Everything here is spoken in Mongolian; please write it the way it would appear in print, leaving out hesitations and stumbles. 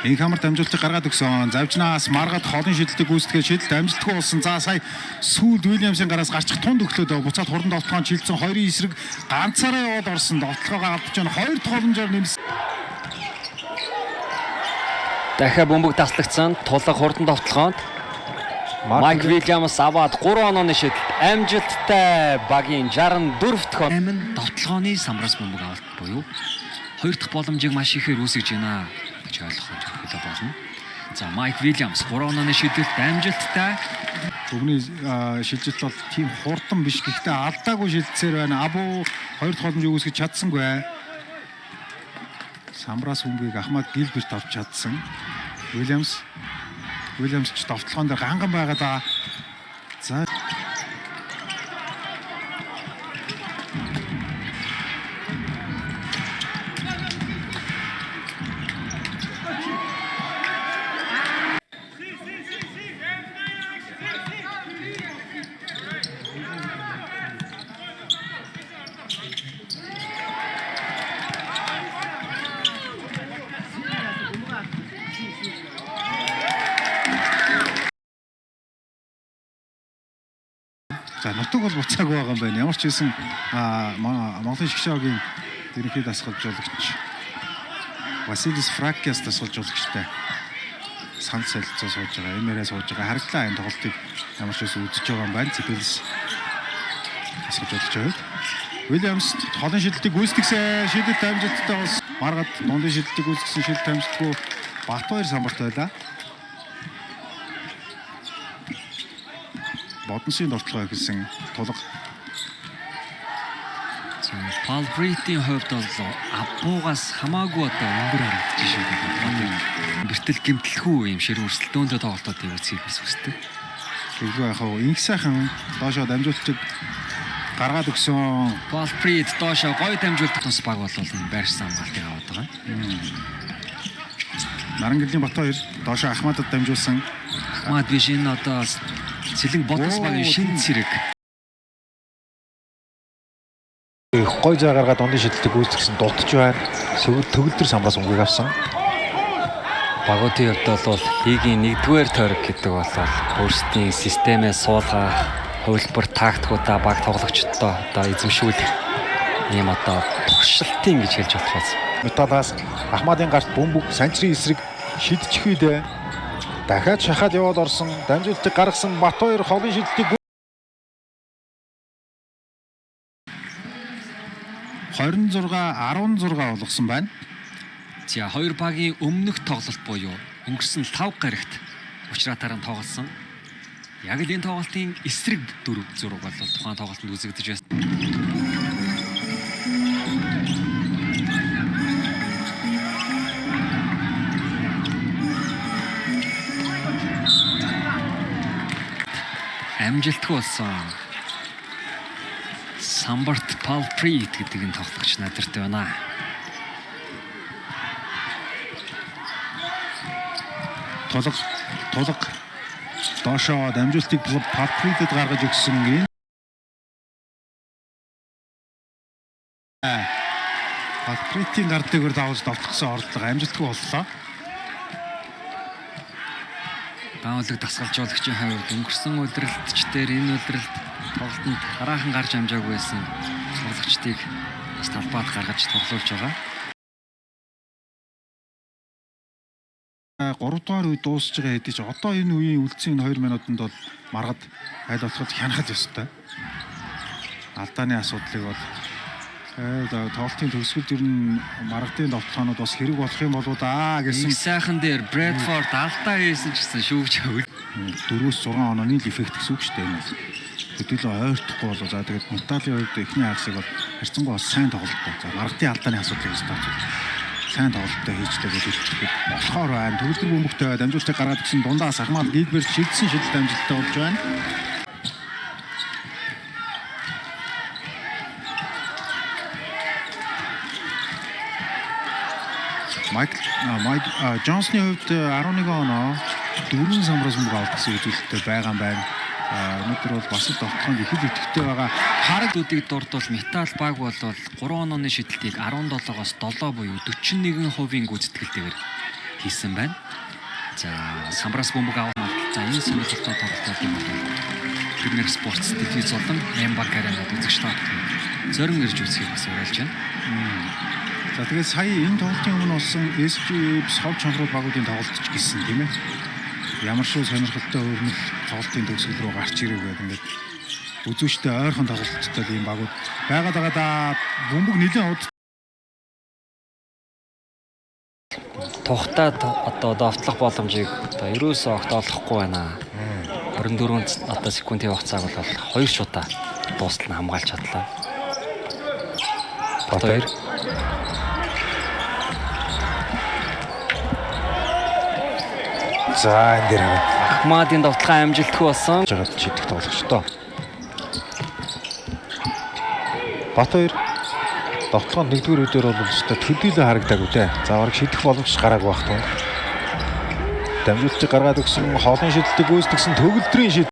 Инх амар дамжуултыг гаргаад өгсөн. Завжнаас маргад холын шидэлтийг гүйцэтгэж шидэлт амжилтгүй болсон. За сая сүүлд Уильямсын гараас гарчих тунд өглөөд буцаад хурдан довтлогоон чилдсэн. Хоёрын эсрэг ганцаараа яваад орсон. Довтлогоогоо алдаж байна. Хоёр дахь боломжоор нэмсэн. Дахиад бөмбөг таслагдсан. Тулга хурдан довтлогоонд Майк Уильямс аваад 3 онооны шидэлт амжилттай багийн 64 дахь 8 довтлогооны самраас бөмбөг авалт буюу хоёр дахь боломжийг маш ихээр үүсгэж байна гэж ойлгох хэрэгтэй болно. За Майк Уильямс 3 онооны шидэлт амжилттай. Бөгний шилжилт бол тийм хурдан биш, гэхдээ алдаагүй шилжсээр байна. Абу хоёр дахь боломжийг үүсгэж чадсангүй. Самбраас бөмбөгийг Ахмад Гилберт авч чадсан. Уильямс ч довтлогоон дээр ганган байгаа да. За За нутаг бол буцаагүй байгаа юм байна. Ямар ч байсан Монголын шгшөөгийн ерөнхий дасгалжуулагч Василис Фракиас дасгалжуулагчтай санал солилцоо сууж байгаа. Энэ мэрэ сууж байгаа. Харагдлаа энэ тоглолтыг ямар ч байсан үзэж байгаа юм байна. Цэпэлс дасгалжуулагч хувьд Уильямс холын шидэлтийг гүйцэтгсэн. Шидэлт амжилттай болсон. Маргад дундын шидэлтийг гүйцэтгсэн, шидэлт амжилтгүй. Батбаяр самбарт байлаа. Бодонсын довтлогоо эхэлсэн тулга. Пал Бритийн хувьд бол Абугаас хамаагүй одоо өндөр харагдаж шүү дээ. Бэртэл гимтэлхүү юм ширүүн өрсөлдөөнтэй тоглолтуудыг үзхийг бас хүсдэг. Тэглүү яхав инх сайхан доошоо дамжуултыг гаргаад өгсөн. Пал Брит доошоо гоё дамжуулт тус баг бол энэ байрсан хамгаалтыг аваад байгаа. Нарангэлийн Батбаяр доошоо Ахмадад дамжуулсан. Ахмад биш, энэ одоо Цэлэн Бодос багийн шин цэрэг. Их гой зай гаргаад дундын шидэлтийг гүйцэтгсэн, дутж байна. Төгөлдөр самбраас өнгөийг авсан. Багуудын хувьд бол лигийн 1-р тойрог гэдэг бол өөрсдийн системээ суулгах, хувилбар тактикуудаа баг тоглогчдод одоо эзэмшүүлэх ийм одоо туршилтын гэж хэлж болох байсан. Металлаас Ахмадын гарт бөмбөг санчрын эсрэг шидчих үедээ дахиад шахаад яваад орсон. Дамжуултыг гаргасан Батбаяр холын шидэлтийг 26-16 болгосон байна. За хоёр багийн өмнөх тоглолт буюу өнгөрсөн 5 гарагт Учраатаар нь тоглосон. Яг л энэ тоглолтын эсрэг дөрөв зураг бол тухайн тоглолтод үзэгдэж байсан. Амжилтгүй болсон. Самбарт Палприт гэдэг энэ тоглогч надартай байна. Тулга доошоо дамжуултыг Палпритэд гаргаж өгсөн. Энэ Палпритийн гар дээгүүр давж довтлохсон оролдлого амжилтгүй боллоо. Даанлаг дасгалжуулагчийн хувьд өнгөрсөн улиралдч дээр энэ улиралд тоглолтод хараахан гарч амжаагүй байсан тоглогчдыг бас талбайд гаргаж тоглуулж байгаа. 3 дугаар үе дуусж байгаа хэдий ч одоо энэ үеийн үлдсэн энэ 2 минутанд бол маргад аль болох хянах ёстой. Алдааны асуудлыг бол тоглолтын төгсгөлд ер нь маргадын довтлогоонууд бас хэрэг болох юм болоо да гэсэн. Их сайхан дээр Брэдфорд алдаа хийсэн ч гэсэн шүүгч 4-6 онооны л эффект гэсэн үг шүү дээ энэ бол. Хэдүүлээ ойртохгүй болоо. За тэгээд Металлын хувьд эхний хагасыг бол харьцангуй бас сайн тоглолттой. За маргадын алдааны асуудлыг өстөө сайн тоглолттой хийжлээ гэж хэлэх болохоор байна. Төгөлдөр бөмбөгтэй дамжуултыг гаргаад өгсөн дундаас Ахмад Гилберт шилжсэн, шидэлт амжилттай болж байна. Майк Джонсны хувьд 11 оноо 4 самбраас бөмбөг авах гэсэн үзүүлэлттэй байгаа юм байна. Өнөөдөр бол бас л довтлогонд их л идэвхтэй байгаа. Харагдуудыг дурдвал Металл баг бол 3 онооны шидэлтийг 17-оос 7 буюу 41% гүйцэтгэлтэйгээр хийсэн байна. За, самбраас бөмбөг авах. За, энэ сонирхолтой тоглолтуудыг бол Premier Sports телевиз болон Mbank Arena-д үзэгч та бүхэн зорин ирж үзэхийг бас уриалж байна. За, тэгээд сая энэ тоглолтын өмнө болсон SG Сов чонхрууд багуудын тоглолт ч гэсэн, тийм ээ. Ямар шүү сонирхолтой өрнөл тоглолтын төгсгөл рүү гарч ирэх гэдэг, ингээд үзүүштэй ойрхон тоглолттой ийм багууд байгаад байгаа да. Бөмбөг нэлээд уд Тухтай одоо довтлох боломжийг одоо ерөөсөө огт олохгүй байна. 24 одоо секундын хугацааг бол хоёр шуудаа дуустал нь хамгаалж чадлаа. Батбаяр. За, энэ дээр хараа. Ахмадын довтлогын амжилтгүй болсон. Жагаад шидэх тоглогчтой. Батбаяр довтлогоонд нэгдүгээр үедэр бол өстой төдийлөн харагдаагүй те. За, бараг шидэх боломж гараагүй байх тун. Дамжуултыг гаргаад өгсөн, хоолын шидэлтийг гүйцэтгсэн, төгөлдрийн шид.